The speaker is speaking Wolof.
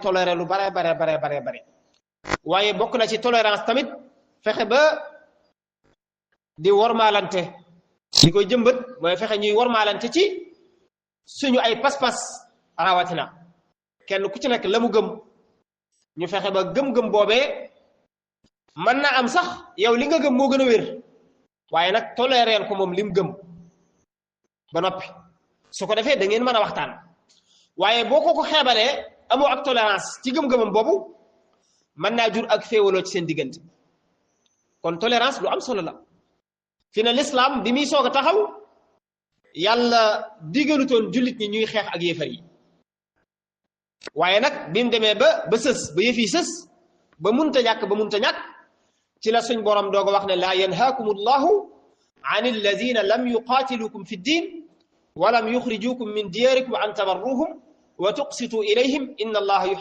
toléré lu bare waaye bokk na ci tolérance tamit fexe ba di wormaalante li koy jëmbat mooy fexe ñuy wormaalante ci suñu ay pas-pas rawatina kenn ku ci nekk la mu gëm ñu fexe ba gëm-gëm boobee mën na am sax yow li nga gëm moo gën a wér waaye nag toléreel ko moom lim gëm ba noppi su ko defee da ngeen mën a waxtaan waaye boo ko xeebalee amoo ak tolérance ci gëm-gëmam boobu mën naa jur ak féewaloo ci seen diggante kon tolérance lu am solo la fi ne l'islam bi muy soog a taxaw yàlla digalutoon jullit ñi ñuy xeex ak yéefar yi waaye nag bi mu demee ba sës ba yëf yi sës ba munta ñàkk ci la suñ borom doog a wax ne laa yanhaakum allahu an alladina lam yuqaatilukum fi ddin wa lam yuxrijukum min diyarikum an tabarruhum wa tuqsitu ilayhim inna allaha yuhibbu